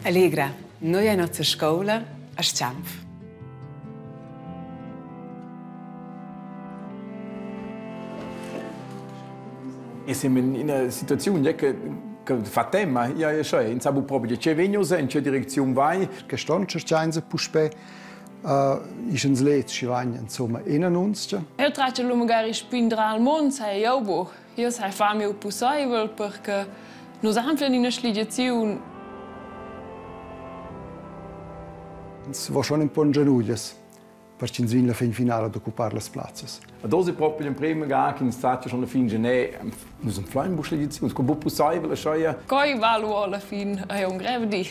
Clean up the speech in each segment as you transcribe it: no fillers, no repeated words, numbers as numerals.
Allegra, noi a nossa scoula a S-chanf. E siamo in ina situaziun che che fa tema, ja, ja, sche, in sa bu proprio che vegn ussa, in che direcziun vai. Quest'onn tscherchainsa puspè ischens leds schi vain insomma in annunzia. Eu tratg lu magari spindrar al mund, sai jeu buc. Io sai far miu pusseivel perché nus anflan ina schligiaziun. Ins va schon un po in genuglias per ch'ins vegn la fin finala ad occupar las plazzas. Ad oz è proprio l'emprema ga ch'ins sa schon la fin gener nus anflein buc schligiaziuns, co buc pusseivel aschia. Quei va lu alla fin ei un grev di.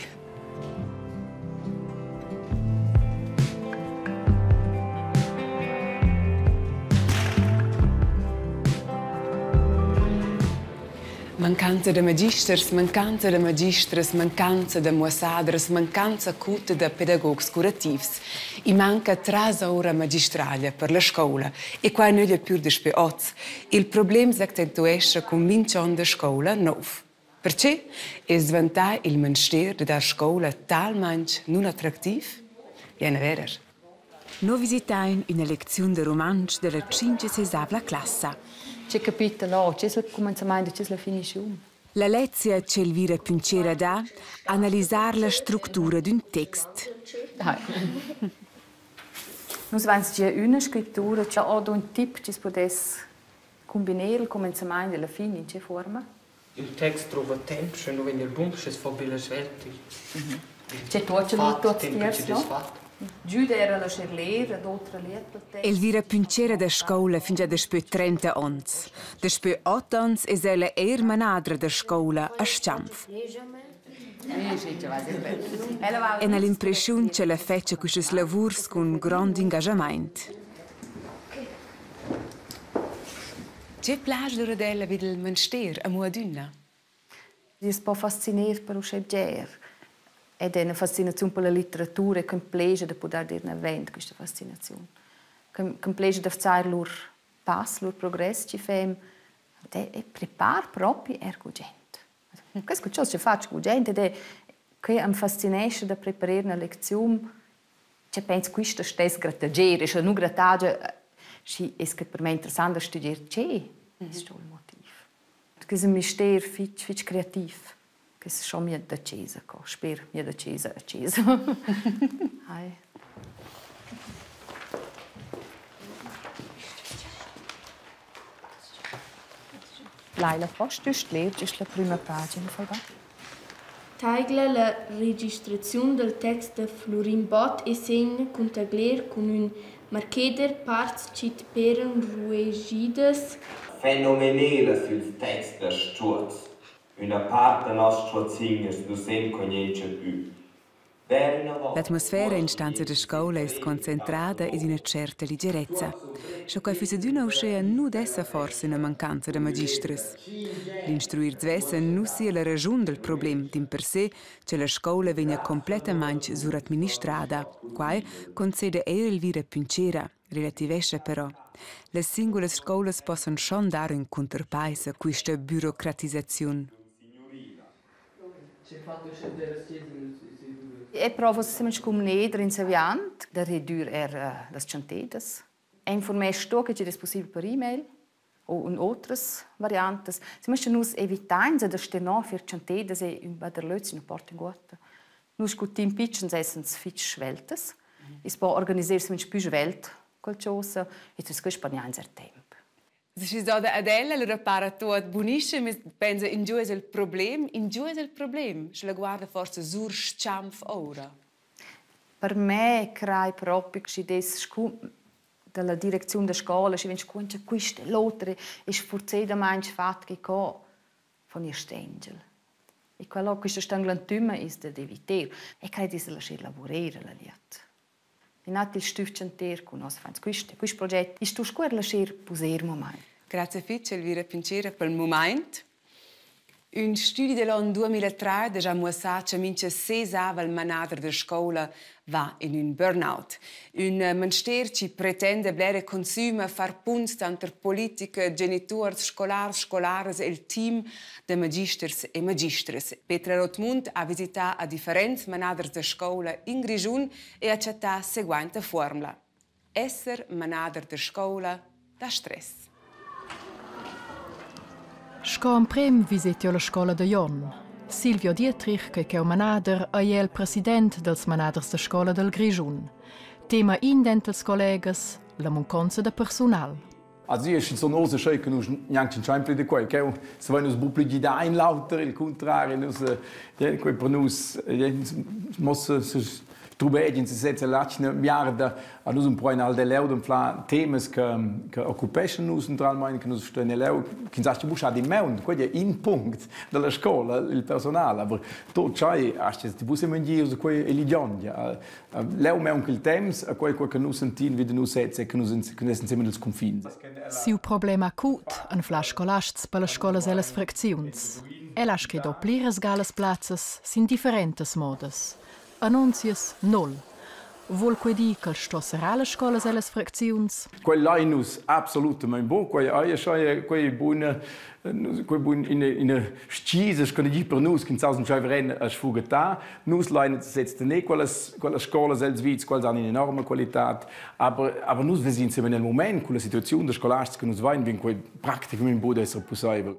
Mancanza da magisters, mancanza da magistras, mancanza da muossadras, mancanza acuta da pedagogs curativs. I manca tras oura magistraglia per la scoula e quai nöglia pür daspö hoz. Il problem s'accentuescha cun minch'on da scoula nouv. Perche es dvantà il manster da dar scoula talmaing nunattractiv? Jana Werrer. No visitain üna lecziun da rumantsch da la tschinch-e-sesavla classa. Che capita là? Che es il cumenzamaint e che es la finischiun? La lezia ch'Elvira Pünchera dà, analisar la structura d'ün text. Nus vains gia üna scriptura cha ho do ün tip chi's pudess cumbiner il cumenzamaint e la fin in che fuorma. Il text drova temp, sche nu vegn el bun, sche es fo be la svelta. Che tuocha lur tuots tiers, no? Giüda era lascher ler ad otra liet pel text. Elvira Pünchera da scoula fingià daspö 30 ons. Daspö ot ons es ella eir manadra da scoula a S-chanf. E n'ha l'impreschiun ch'ella fetscha quistas lavurs cun grond ingaschamaint. Che plascha lura ad ella vi dal manster amo adüna? Es po fasciner per uschè bger ed è üna fascinaziun per la litteratura e que'm plescha da pudair dir davent quista fascinaziun. Que'm plescha da vezair lur pass, lur progress chi fem e prepar propi eir gugent. Quest che che fatsch gugent ed è que am fascinescha da preparer üna lecziun che pens quista stess gratager e scha nu gratagia schi es que per me interessant da stüdier che es sto il motiv. Que es ün mister fich fich creativ. Que es schon mia da chesa co, sper mia da chesa a chesa. Hai. Laila, post güst ler güst la prüma pagina, Folga? Taigla la registraziun dal text da Flurin Bott e segna cun tagler cun ün markeder parts chi't peran ruegidas. Fenomenela süls texts da Stuorz. Üna part da noss Stuorzigners nu s'encognentscha plü. L'atmosfera in stanza da scoula es concentrada ed üna tscherta ligerezza. Scha quai füss adüna uschea nu dessa forsa üna mancanza da magistras. L'instruir svessa nu sia la raschun dal problem dimpersè cha la scoula vegna complettamaing suradministrada. Quai conceda eir Elvira Pünchera, relativescha però. Las singulas scoulas possan schon dar ün cunterpais a quista bürocratisaziun. E provo semplamaing cun mneder in saviand da redür eir las chantedas. E informesch sto che chi'd es pussibel per e-mail o in otras variantas. Simplamaing nus evitains da ster no a fer chantedas e ün baderlöz nu porta inguotta. Nus scu team pitschens essans fich sveltas. I's po organiser simplamaing pü svelt qualchosa e tras que spargnains eir temp. Schi s'oda ad ella, alura para tuot bunischem e pensa ingio es il problem, ingio es il problem, sch'ella guarda forsa sur S-chanf oura. Per me crai propi schi dess scu dalla direcziun da scoula, schi vegn scu quist e l'oter e sfurzedamaing fat che co von ihr stengel. E quello quista stanglantüma es dad eviter. E crei dess lascher lavurer la liet. In at il stüfchanter cun nos fans quist quist proget i's sto scu er lascher puser mumaint. Grazie fich Elvira Pincera pel mumaint. Ün stüdi del on 2003 deja muossà cha mincha sesavel manader da scoula va in ün burnout. Ün manster chi pretenda bler e consüma far punts tanter politica, genituors, scolars, scolaras e'l team da magisters e magistras. Petra Rothmund ha visità a differents manaders da scoula in Grischun e ha chattà seguainta fuormla: Esser manader da scoula da stress. Sco emprem viseti la scola da Jon. Silvio Dietrich, che è manader, ei el president dels manaders da scola del Grischun. Tema in denter els collegas, la munconza da personal. Also io sono osa schei che nus neanche in pli di quei che se vai nus bu pli gidar in l'auter il contrario nus quei per nus mossa trubegin se sezza latschna miarda a nus un po in al de leu d'anflar temas che che occupeschan nus naturalmein che nus stein leu ch'ins astga buca di maun quei è in punct dalla scola il personal aber tot tschei astga ti buca mengier quei eligion Leu meunca il temps a quei che nus sentin vi da nus sezs e che nus che nus insieme els confins. Siu problem acut anfla scolasts per las scolas ellas fracziuns. El ha scrit pliras galas plazzas sin differentas modas. Annunzias null. Vul quei dir ch'el sto serrar las scolas ellas fracziuns? Quei lai nus absolutamain buc, quei ei quei buna quei bun ina ina stgisa sco gi per nus ch'ins sa entscheiver a sfugatar. Nus lein sez tener quellas quellas scolas els vits, quels han in'enorma qualitad, aber aber nus vesin sempre nel moment con la situaziun da scolasts che nus vain vin quei praticamente buc esser pusseivel.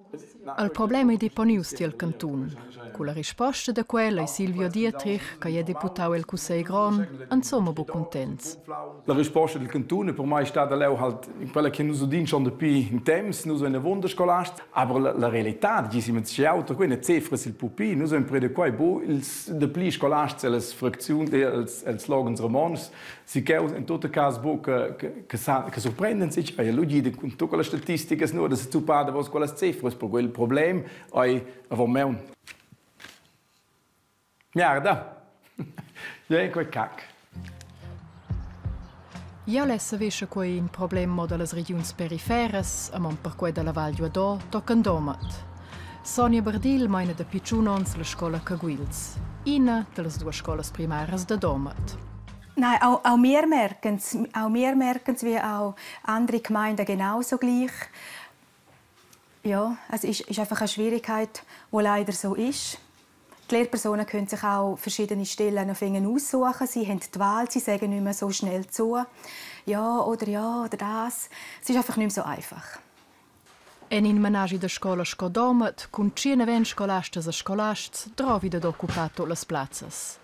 Il problem ei deponius tiel cantun. Culla risposta da quella ei Silvio Dietrich, che è deputau el Cussegl grond, insomma buc cuntents. La risposta del cantun è per mai stata leu halt quella che nus udin schon dapi in temps, nus ein avunda scolast, aber la, la realità gi si mit auter quella cifras il pupi, nus ein preda quai bu ils de pli scolasts ellas fracziun els els loghens romontschs, si cheu in tutto cas bu che che che, sa, che sorprenden sich ai lu gida cun tutte quelle statistiche nur da se zuppar davos quellas cifras, per quel problem ei avon meun. Merda! Jeu quei cac. Jeu less saver sche quei ei in problem mo dallas regiuns periferas, amon perquei dalla Val Giuadò tochen Domat. Sonia Bardil meina dapi tschun onns la scola Caguils, ina dallas duas scolas primaras da Domat. Nein, auch, auch wir merken es, auch wir merken es, wie auch andere Gemeinden genauso gleich. Ja, es ist, ist einfach eine Schwierigkeit, die leider so ist. Die Lehrpersonen können sich auch verschiedene Stellen noch aussuchen. Sie haben die Wahl, sie sagen nicht mehr so schnell zu. Ja oder ja oder das. Es ist einfach nicht mehr so einfach. En in managi da scola sco Domat cun 120 scolastas e scolasts drovi dad occupar tut las plazzas.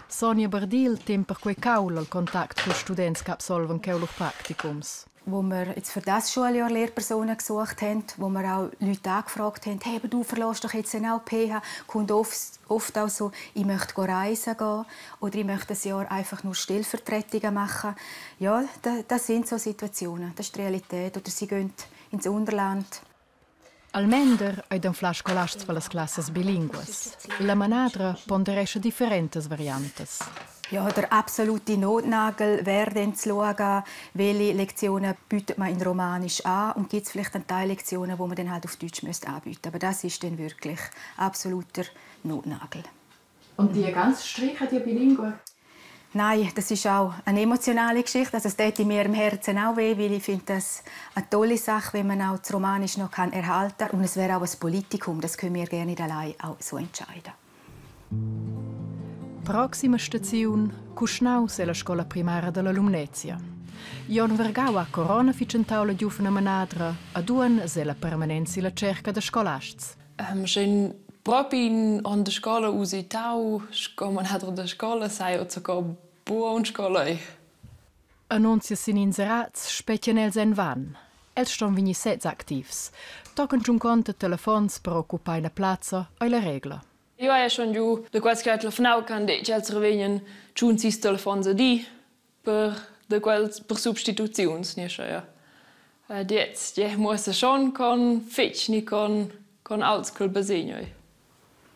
Sonja Bardil tem perquei caul al contact culs students che absolvan cheu lur practicums. Wo wir jetzt für das Schuljahr Lehrpersonen gesucht haben, wo wir auch Leute angefragt haben, hey, aber du verlässt doch jetzt auch PH, kommt oft, oft auch so, ich möchte reisen gehen oder ich möchte ein Jahr einfach nur Stellvertretungen machen. Ja, das sind so Situationen, das ist die Realität. Oder sie gehen ins Unterland. Al mender ei d'anflar scolasts per las classas bilinguas. La manadra ponderescha differentas variantas. Ja, der absolute Notnagel wäre dann zu schauen, welche Lektionen bietet man in Romanisch an und gibt es vielleicht einen Teil Lektionen, wo man dann halt auf Deutsch müsste anbieten. Aber das ist dann wirklich absoluter Notnagel. Und die ganz streichen die Bilingua? Nein, das ist auch eine emotionale Geschichte. Also es tät mir im Herzen auch weh, weil ich finde das eine tolle Sache, wenn man auch das Romanisch noch kann erhalten kann. Und es wäre auch ein Politikum, das können wir gerne nicht allein auch so entscheiden. Proxima staziun Cuschnaus è la scola primara dalla Lumnezia. Jon Vergau ha corona fitschentau la giuvna manadra, ad uonn es la permanenza la tscherca da scolasts. Sch'ün propi in on da scola usitau sco manader da scola sai hoz co buon scola ei. Annunzias sin inserats spetgan els en van. Els ston vegnir sezs activs. Tochen tschunconta telefons per occupar ina plazza ei la regla. Io hai schon giu da quels che ha telefonau che han detg els revegnan tschun sis telefons a di per da quels per substituziuns ni aschia. Ed jetzt, je muossa schon con fetg ni con con aults cul basegn ei.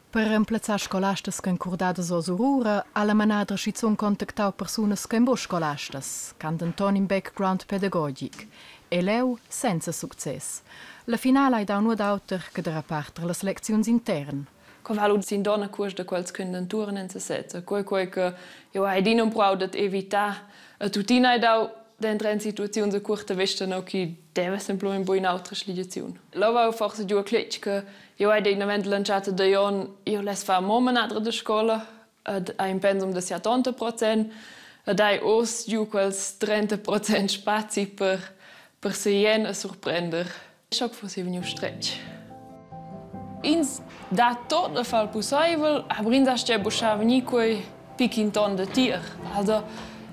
Per remplazzar scolastas ch'ein curdadas oz ora ha la manadra schizun contactau persunas ch'ein buc scolastas, ch'han denton in background pedagogic. E leu senza success. La finala ei dau nuot auter che da reparter las lecziuns intern. Co va sin donna cuors da quels che entuorn en sesez. Quei quei che jeu hai adina empruau dad evitar. E tuttina hai dau dentro en situaziuns a curta vesta no chi deva semplamein buc in'autra schligiaziun. Leu vau forsa giu a cletg che jeu hai detg naven dall'entschatta da Jon, jeu less far mo manadra da scola ed hai in pensum da 70% ed hai oz giu quels 30% spazi per per seien e surprender. Schoc fossi vegniu stretg. Ins dat tot e fa il pusseivel, aber ins astga buca vegnir quei pichin ton da tier. Also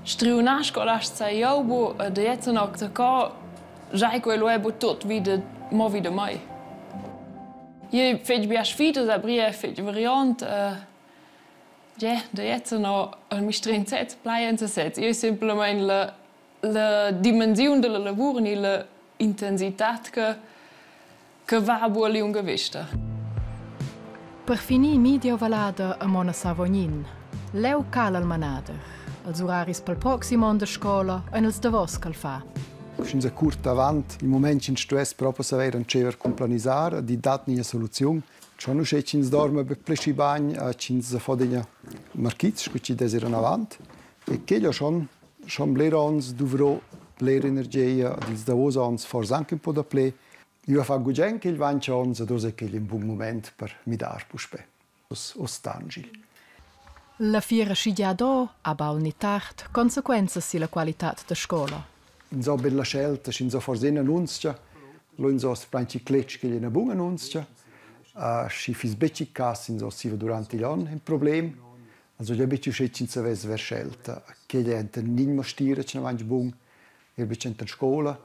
striunar scolast sai jeu bu e da jetzt noch da co giai quei lu è bu tot vi da mo vi da mei. Jeu fetg bia sfidas, aber jeu fetg variont. Ja, da jetzt noch il mistregn sez plai en sesez. Io semplamein la la dimensiun dalla lavur ni la intensitad che che va bu a liunga vesta. Per finir media vallada a Mona Savognin. Leu cala il manader. Els uraris pel proxim onn da scola ein els davos ch'el fa. Sch'ins è curt avant il moment ch'ins stuess propi saver entscheiver cun planisar, di dat ina soluziun. Schon uschè ch'ins dorma be pli schi bagn, ch'ins fa adina marchits, scu chi dess ir avant. E quel è schon schon bler ons duvrò bler energia ed ils davos ons forsa anche un po daplè. Io fa gugent ch'el vaincha ons ed uss è quel ün bun mumaint per midar puspè. Oz oz stangil. La fiera schi do ha baul ni tard consequenzas silla qualitad da scola. Ins ho bella scelta, sch'ins ho forsa ün'annunzia, lo ins ho plain cletg ch'igl è üna buna annunzia. Schi fiss betg il cas, ins ho siva durant igl on ün problem. Also jeu betg uschè ch'ins savess ver scelta. Quel è enten nign mastira che non vain bun, er betg enten scola.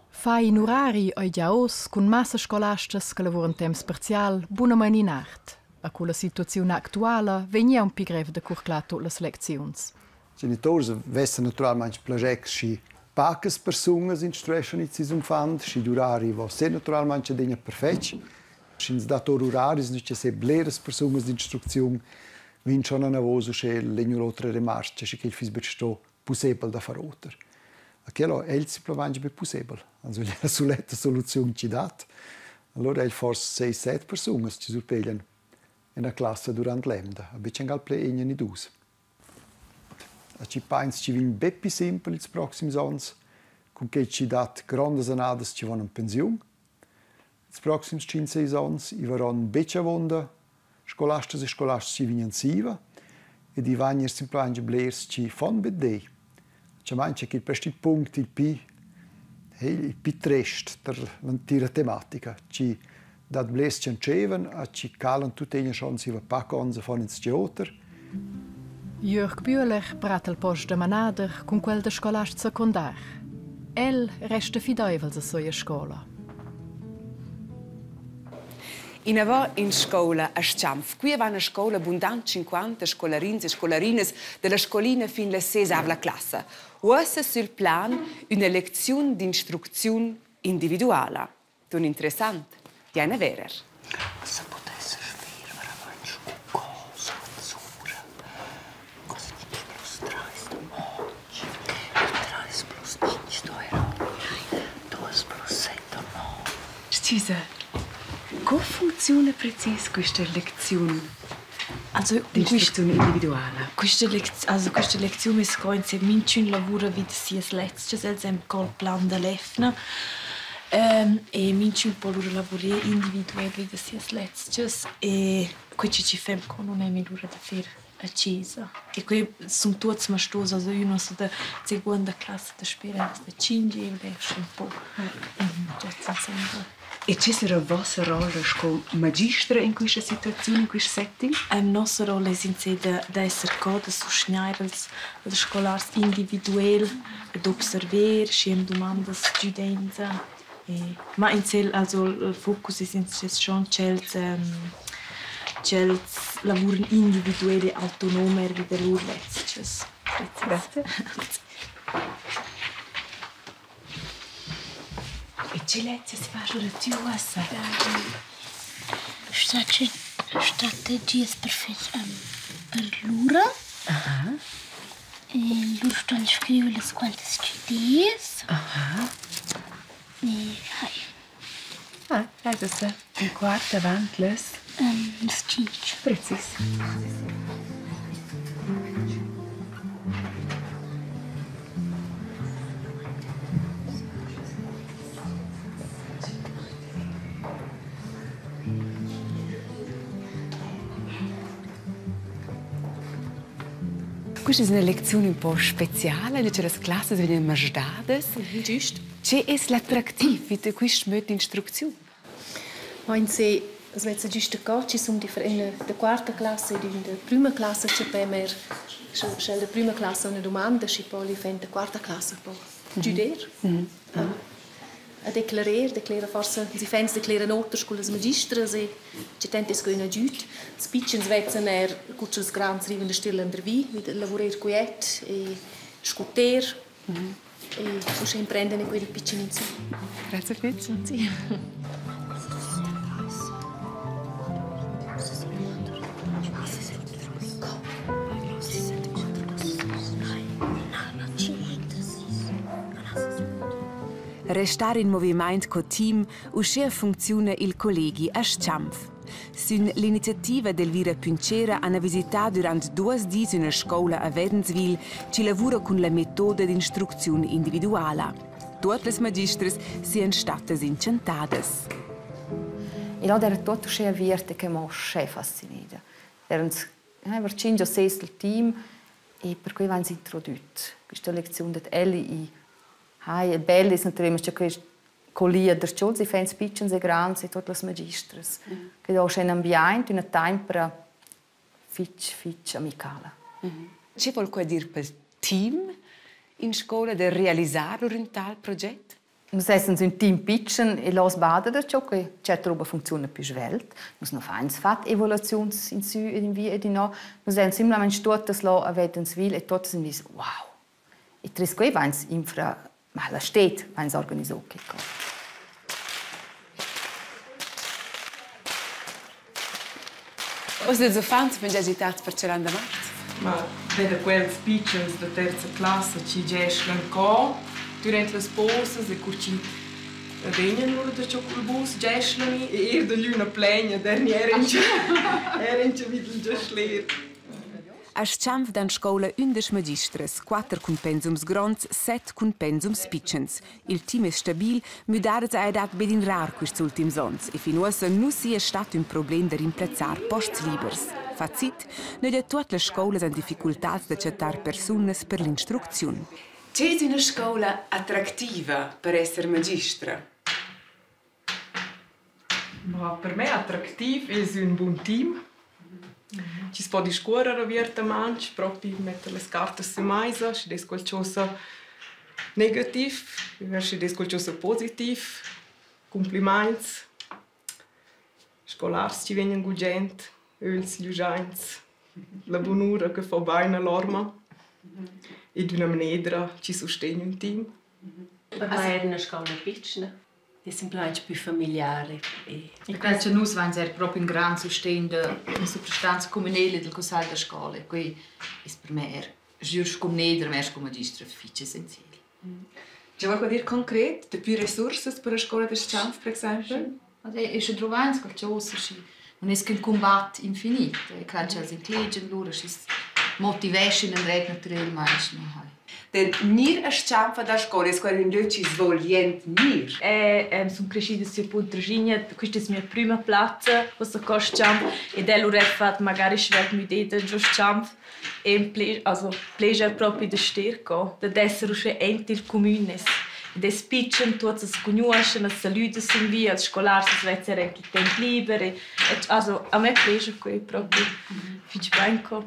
Fa in urari ei gia oz cun massa scolastas che lavuran temps parzial bunamain in art. A culla situaziun actuala vegni aunc pli grev da curclar tut las lecziuns. Genitors vessan naturalmaing plascher schi pacas persunas instrueschan ils uffants, schi l'urari va se naturalmaing adina perfetg. Sch'ins dat or uraris, nu che se bleras persunas d'instrucziun vegn schon anavos uschè l'egn u l'otra remarcha, schi ch'el fiss betg sto pussebel da far oter. A quel è el simplamaing be pussebel. Also la suletta soluziun chi dat. Allora el forse sei, set persunas chi surpeglian ina classa durant l'emda, a betg angal ple egna ni dus. A chi pains chi vegn be pli simpel ils proxims ons, cun quei chi dat grondas annadas chi van in pensiun. Ils proxims tschient seis ons i varon betg avonda scolastas e scolasts chi vegnan siva ed i vain eir simplamaing blers chi fan be dei. Dschamaing che quist il punct il pi il pi trest per l'entira tematica, chi dat blers chi entscheivan a chi calan tuttegna schon zieva pac ons e fan insatge oter. Jörg Bühler prata il post da manader cun quel da scolast secundar. El resta fidaivels a soia scola. Inavant in scoula a S-chanf. Qui van a scoula bundant 50 scolarins e scolarinas dalla scolina fin la sesavla classa. Uossa sül plan üna lecziun d'instrucziun individuala. Tun interessant, Diana Wehrer. Se potesse scrivere avanti cosa azzurra, cosa 5 plus 3 oggi, 3 plus 5 2 2 plus 7 9. Scusa, co funziona precis questa lecziun? Also D'instrucziun individuala. Quista lec also quista lecziun es co insè minchün lavura vi da sias lezchas, els han col plan da l'EFNA e minchün po lura lavurer individuel vi da sias lezchas e que chi chi fem co nun emi lura da fer a chesa. E que sun tuots mastuos, also ün so da seguonda classa da speranza da tschinch e ün po tuots insembel. E che sarà vossa rolla sco magistra in quista situaziun, in quist setting? Nossa rolla es insè da d'esser co, da sustgnair als als scolars individuel, d'observer, schi am dumandas güdenza. E ma insè also il focus es insè schon tschels tschels lavuran individuel e autonom eir vi da lur lezchas. Grazie. E che lezias fas lura tü uossa? Strategias per fer per l'ura. E lur ston scriver las quantas chi'd es. Hai. Ah, lei un quart avant les? Les tschinch. Precis. Questa es üna lecziun ün po speciala, cha las classas vegnan masdadas. Giust. Che es l'attractiv vi da quist möd d'instrucziun? Ma in se as vezza güsta co chi sun different da quarta classa ed ün da prüma classa cha per mer sch'el da prüma classa üna dumanda, schi po l'uffant da quarta classa po güder. A declarer, declera forsa ils uffants decleran oters cu las magistras e chi tent es que ün agüd. Ils pitschens vezzan eir cu cha'ls grands rivan da stir landervi, vi da lavurer quiet e discuter e uschè imprendan eir quels pitschenins. Grazie fich. Sì. Restar in movimaint co team, uschea funcziuna il collegi a S-chanf. Sün l'iniziativa d'Elvira Pünchera hana visità dürant duos dis üna scoula a Wädenswil chi lavura cun la metoda d'instrucziun individuala. Tuot las magistras sian stattas inchantadas. E là era tuot uschè aviert che m'ho uschè fascineda. Eran var tschinch o ses del team e perquai vains introdüt quista lecziun dad Elli i Hai, è bel es natüralmaing cha quist collia darcheu ils iffaunts pitschens e grands e tuot las magistras. Que do uschè ün ambiaint, üna taimpra fich, fich amicala. Che voul quai dir pel team in scoula da realisar lur ün tal proget? Nus essans ün team pitschen e là as bada darcheu che tscherta roba funcziuna pü svelt. Nus nu fains fat evaluaziuns insü ed invia ed innò. Nus eran simplamaing tuottas là a Wädenswil e tuottas han vis: «Wow!» E tras quei vains infra ma la sted vains organiso quecò. Oz ils uffants vegnan agitats per tschelanda mars. Ma be da quels pitschens da terza classa chi geschlan co durant las posas e cur chi vegnan lura darcheu cul bus geschlani e eir da lüna plegna dernier er vid il giaschler. A S-chanf dan scoula ündesch magistras, quatter cun pensums gronds, set cun pensums pitschens. Il team es stabil, müdadas haja dat be d'inrar quists ultims ons e fin uossa nu sia stat ün problem da rimplazzar posts libers. Facit, nö da tuot las scoulas han difficultats da chattar persunas per l'instrucziun. Che es üna scoula attractiva per esser magistra? Ma per me attractiv es ün bun team. Chi's po discuorrer aviertamaing, propi metter las cartas sün maisa, schi dess qualchosa negativ, schi dess qualchosa positiv, cumplimaints, scolars chi vegnan gugent, öls glüschaints, la bunura che fo bain a l'orma ed üna manedra chi sustegn ün team. Per me era üna scoula pitschna. È semplamein più familiare e E quel cha nus vains eir propi ün grand sustegn da la suprastanza cumünela e dal cussagl da scoula e quei es per me eir sgür sco mnedra, ma eir sco magistra fich essenziel. Che vuol dir concret? Daplü resursas per la scoula da S-chanf, per exaimpel? E sche druvains qualchosa, schi nun es que ün cumbat infinit. E quant ch'els inclegian lura, schi's motiveschan andret natürelmaing, ma hai. Denn gnir a s-chanfa da scoula es quel ün lö chi svogliend gnir. E sun creschida sü Puntraschigna, quista es mia prüma plazza, uossa co S-chanf ed el lura fat magari svelt müdeda giò S-chanf e ple also pleja propi da ster co, dad esser uschè aint il cumün es ed es pitschen, tuots as cugnuoschan, as salüdan sin via, ils scolars as vezza eir il temp liber e also a me plescha quei propi fich bain co.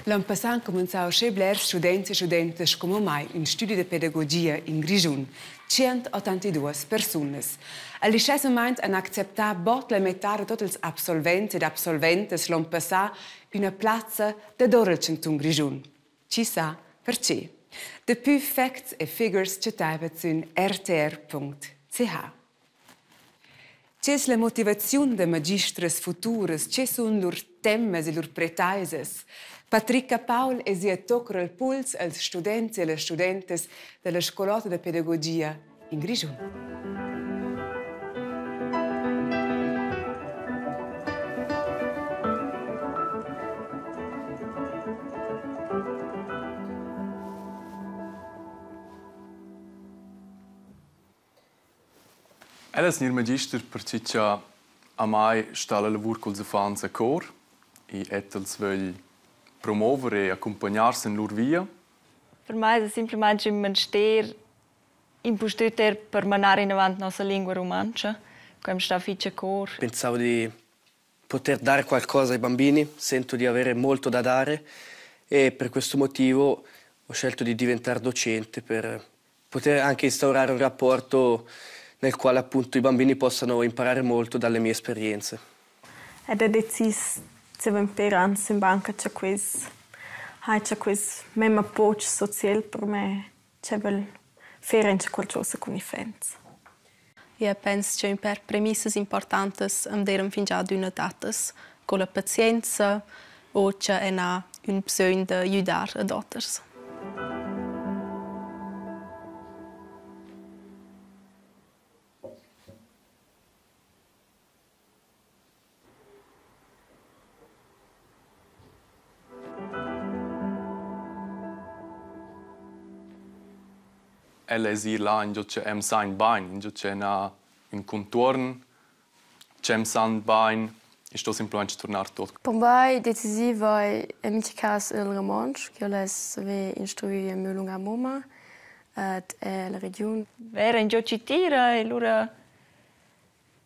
L'on passà han cumenzà uschè blers students e studentas sco mai ün stüdi da pedagogia in Grischun, 182 persunas. Al listess mumaint han acceptà bod la metà da tuot ils absolvents ed absolventas l'on passà üna plazza dador il chantun Grischun. Chi sa perche? Dapü facts e figures chattaivat sün rtr.ch. Che es la motivaziun da magistras futuras? Che sun lur temas e lur pretaisas? Patrick Capaul es i a tocker al puls als students e las studentas da la scolota da pedagogia in Grischun. El es gnir magister perche cha a mai sta la lavur culs uffants a cor e ed els vögl promover e accumpagnar sün lur via. Per mai es simplamaing ün manster impustüt eir per manar inavant nossa lingua rumantscha. Quai am sta fich a cor. Pensavo di poter dare qualcosa ai bambini, sento di avere molto da dare e per questo motivo ho scelto di diventare docente per poter anche instaurare un rapporto nel quale appunto i bambini possano imparare molto dalle mie esperienze. Ed ha decis zieva ün pêr ans in banca cha quist hai cha quist memma poch sociel per me che vögl fer auncha qualchosa cun iffaunts. Eu pens cha ün pêr premissas importantas am d'eiran fingià adüna dattas, co la pazienza o cha eu n'ha ün bsögn da güdar ad oters. El es ir là ingio ch'eu saint bain, ingio ch'eu n'ha ün contuorn ch'eu saint bain e sto simplamaing turnar tuot. Per mei decisiv ei en mintga cas il romontsch ch'jeu less saver instruir en miu lungatg mumma ed ella regiun. Vera ingio chi tira e lura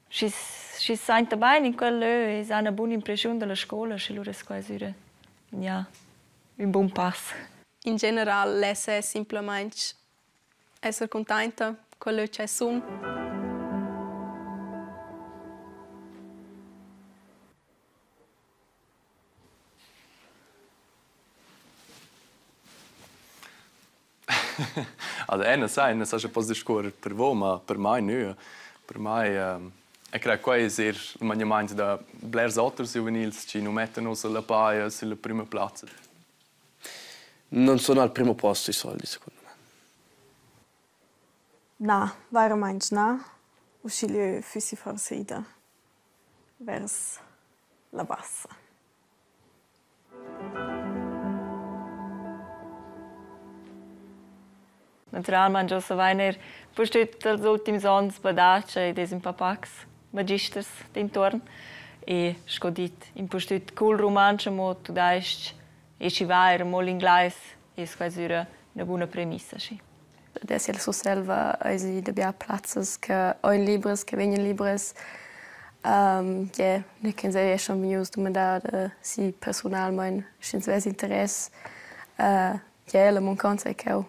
Schi's sainta bain in quel lö e's ha üna buna impreschiun da la scoula, schi lura es quai sgüra gnà ün bun pass. In general less eu simplamaing esser cuntainta cul lö ch'eu sun. Also eu nu sai, nu sa scha poss discuorrer per vo, ma per mai nö. Per mai eu crei quai es eir il maniamaint da blers oters giuvenils chi nu mettan ussa la paja sülla prüma plazza. Non sono al primo posto i soldi, secondo me. Na, vairamaing na. Uschigliö füssi forsa ida vers la bassa. Naturalmaing giò savain eir pustüt els ultims ons badà cha id es ün pa pacs magisters d'intuorn e sco dit impustüt cul rumantsch amo tudais-ch e schi va eir amo l'inglais es quai sgüra üna buna premissa, schi. Adesso ella Surselva eisi dabia plazzas che ein libras, che vegnan libras. Um, yeah, ne ch'ins ei schon vegnius dumandar da si personalmein, sch'ins vess interess. Uh, yeah, la munconza ei cheu.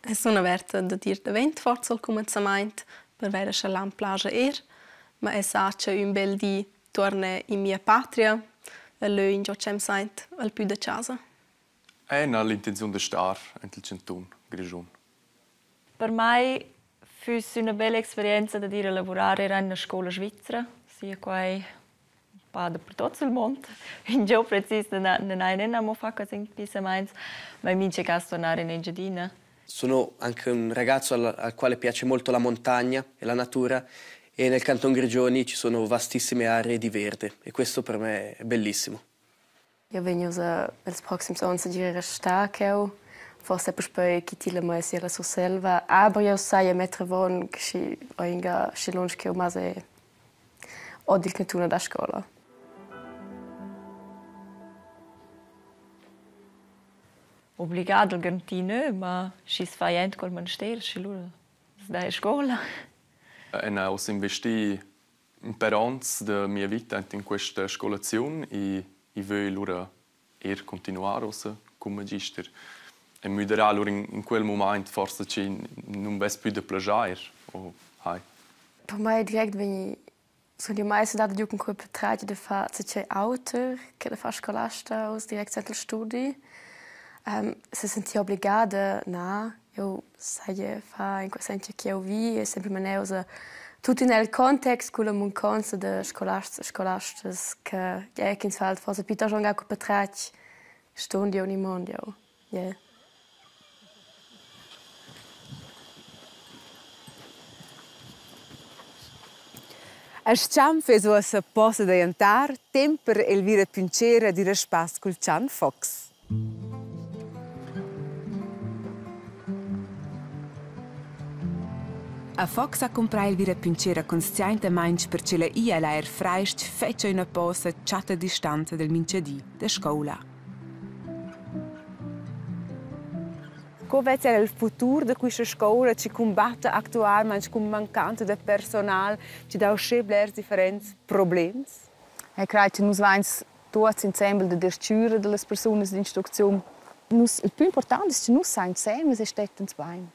Es sun averta dad ir davent forsa al cumenzamaint per verer scha l'am plaja eir, ma eu sa cha ün bel di tuorna in mia patria e lö ingio ch'eu m'saint al pü da chasa. Eu n'ha l'intenziun da star aint il chantun Grischun. Per mai füss üna bella experienza dad ir a lavurar eir in üna scoula svizra, sia quai pa dapertuot sul mond. Ingio precis nun hai nen amo fat quels impissamaints, ma in mincha cas turnar in Engiadina. Sono anche un ragazzo al, al quale piace molto la montagna e la natura e nel Canton Grigioni ci sono vastissime aree di verde e questo per me è bellissimo. Jeu vegn ussa els proxims onns a dir restar cheu, forsa puspei che tila mai sia la Surselva, aber jeu sai metter avon che schi oinga schi lunsch ch'jeu mas e ord il cantun da scola. Obligà dal garantir nö, ma schi's fa jent col manster, schi lura as dà a scoula. Eu ho investi ün pêr ons da mia vita aint in questa scolaziun e i vögl lura eir continuar uossa cun magister e müdarà lura in, in quel mumaint forsa chi nun vess pü da plaschair o hai. Per mei direct vegni sun io mai sedada giu cun quei patratg da far zatgei auter che da far scolasta uss direct suenter il studi. Um, sesentir obligada, na. Eu saja far in quel sen che eu vi e sempre maneusa tut in el context culla munconza da scolasts e scolastas che ja ch'ins fa halt forsa piuttosto anche patratg stund eu ni mond eu. Yeah. A S-chanf es uossa posa da jantar, temp per Elvira Pünchera d'ir a spass cul chan Fox. A Fox ha cumprà Elvira Pünchera consciaintamaing perche la ia l'aer frais-ch fetscha üna posa chatta distanza dal minchadi da scoula. Co vezza el il futur da quista scoula chi cumbatta actualmaing cun mancanza da personal chi dà uschè blers differents problems? Eu craj che nus vains tuots insembel da dir chüra da las persunas d'instrucziun. Nus, il plü important es che nus sain insemas e stettans bain.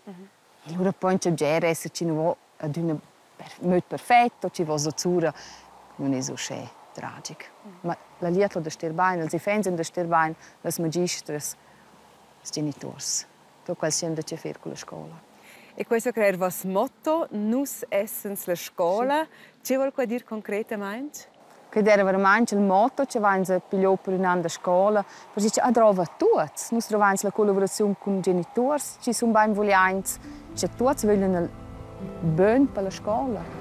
E lura pon cha bger esser chi nu vo adüna möd perfet o chi vo sura nun es uschè tragic. Ma la lietla da ster bain, els iffaunts han da ster bain, las magistras, ils genituors. Tuot quels chi han da chefer culla scoula. E questo crer vos motto, nus essens la scola. Che vuol quai dir concretamaing? Quei era veramaing il motto che vains pigliò per ün an da scoula, per dir cha drova tuots. Nus drovains la collavuraziun cun genituors chi sun bainvugliaints, cha tuots vöglian il bön per la scoula.